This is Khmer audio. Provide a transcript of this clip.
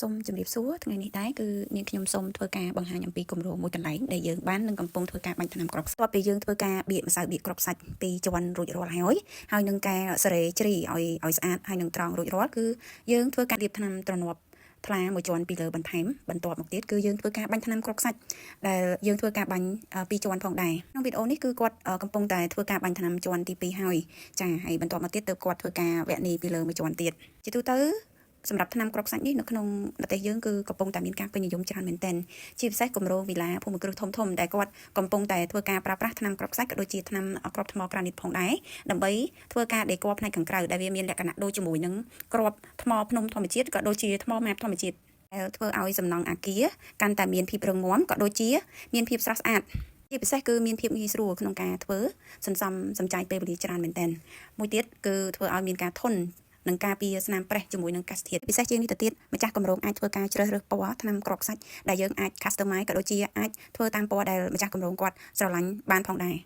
សូមជម្រាបសួរថ្ងៃនេះដែរគឺនាងខ្ញុំសូមធ្វើការបង្ហាញអំពីគម្រោងមួយកន្លែងដែលយើងបាននឹងកំពុងធ្វើការបាញ់ថ្នាំគ្រាប់ស្ទាប់ពីយើងធ្វើការបៀកម្សៅបៀកគ្រាប់សាច់ពីរជាន់រួចរាល់ហើយហើយនឹងការសេរីជ្រីឲ្យឲ្យស្អាតហើយនឹងត្រង់រួចរាល់គឺយើងធ្វើការលាបថ្នាំទ្រនាប់ថ្លាមួយជាន់ពីលើបន្ថែមបន្ទាប់មកទៀតគឺយើងធ្វើការបាញ់ថ្នាំគ្រាប់ខ្សាច់ដែលយើងធ្វើការបាញ់ពីរជាន់ផងដែរក្នុងវីដេអូនេះគឺគាត់កំពុងតែធ្វើការបាញ់ថ្នាំជាន់ទី2ហើយចាហើយបន្ទាប់មកទៀតទើបគាត់ធ្វើការវគ្គនេះពីលើមួយជាន់ទៀតជាទូទៅសម្រាប់ថ្នាំគ្រាប់ខ្សាច់នេះនៅក្នុងប្រទេសយើងគឺកំពុងតែមានការពេញនិយមច្រើនមែនទែនជាពិសេសគម្រោងវីឡាភូមិគ្រឹះធំធំដែលគាត់កំពុងតែធ្វើការប្រើប្រាស់ថ្នាំគ្រាប់ខ្សាច់ក៏ដូចជាថ្នាំគ្រាប់ថ្មក្រានីតផងដែរដើម្បីធ្វើការដេគ័រផ្នែកខាងក្រៅដែលវាមានលក្ខណៈដូចជាមួយនឹងគ្រាប់ថ្មភ្នំធម្មជាតិក៏ដូចជាថ្មម៉ាបធម្មជាតិដែលធ្វើឲ្យសំណង់អាគារកាន់តែមានភាពរឹងមាំក៏ដូចជាមានភាពស្រស់ស្អាតជាពិសេសគឺមានភាពងាយស្រួលក្នុងការធ្វើសន្សំសំចៃពេលវេលាច្រើនមែនទែនមួយទៀតគឺធ្វើឲ្យមានការធន់នឹងការពារស្នាមប្រេះជាមួយនឹងកាសធាតុពិសេសជាងនេះទៅទៀតម្ចាស់គម្រោងអាចធ្វើការជ្រើសរើសពណ៌ថ្នាំគ្រាប់ខ្សាច់ដែលយើងអាច customize ក៏ដូចជាអាចធ្វើតាមពណ៌ដែលម្ចាស់គម្រោងគាត់ស្រឡាញ់បានផងដែរ។